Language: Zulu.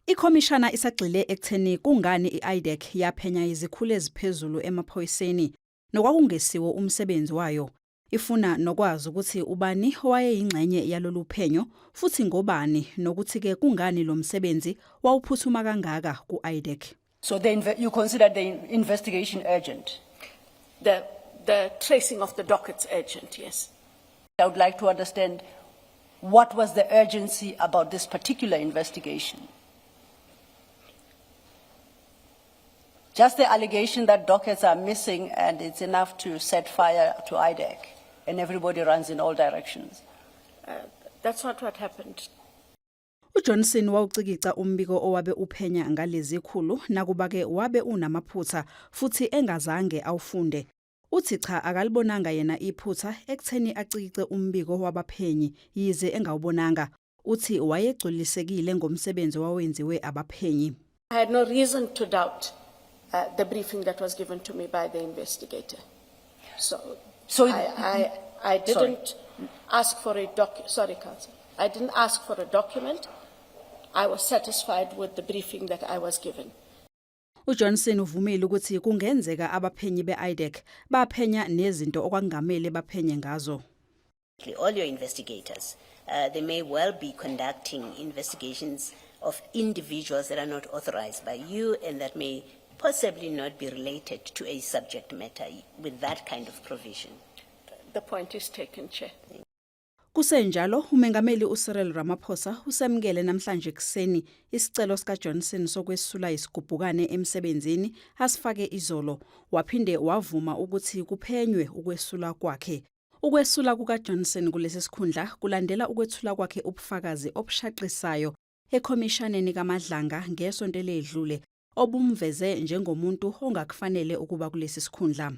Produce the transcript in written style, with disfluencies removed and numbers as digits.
Ikhomishana isagxile ekutheni kungani i-IDAC yaphenya izikhulu eziphezulu emaphoyiseni nokwakungesiwo umsebenzi wayo. Ifuna nokwazi ukuthi ubani owayeyingxenye yalolu phenyo futhi ngobani nokuthi-ke kungani lo msebenzi wawuphuthuma kangaka ku-IDAC. So you consider the investigation urgent? The tracing of the dockets urgent, yes. I would like to understand what was the urgency about this particular investigation? Just the allegation that dockets are missing and it's enough to set fire to IDAC and everybody runs in all directions. That's not what happened. UJohnson wawucikica umbiko owabe uphenya ngalezi khulu nakuba-ke wabe unamaphutha futhi engazange awufunde. Uthi cha akalibonanga yena iphutha ekutheni acikice umbiko wabaphenyi yize engawubonanga. Uthi wayegculisekile ngomsebenzi owawenziwe abaphenyi. I had no reason to doubt the briefing that was given to me by the investigator. So, I Sorry. didn't ask for a doc. Sorry, Counsel. I didn't ask for a document. I was satisfied with the briefing that I was given. UJohnson uvumile ukuthi kungenzeka abaphenyi be-IDAC baphenya nezinto okwakungamele baphenye ngazo. All your investigators, they may well be conducting investigations of individuals that are not authorized by you and that may possibly not be related to a subject matter with that kind of provision. The point is taken, Chair. Kusenjalo uMengameli uCyril Ramaphosa usemukele namhlanje kuseni isicelo sika Johnson sokwesula isigubhukane emsebenzini asifake izolo waphinde wavuma ukuthi kuphenywe ukwesula kwakhe. Ukwesula kuka Johnson kulesi sikhundla kulandela ukwethula kwakhe ubufakazi obushaqisayo ekhomishaneni kaMadlanga ngesonto eledlule obumveze njengomuntu ongakufanele ukuba kulesi sikhundla.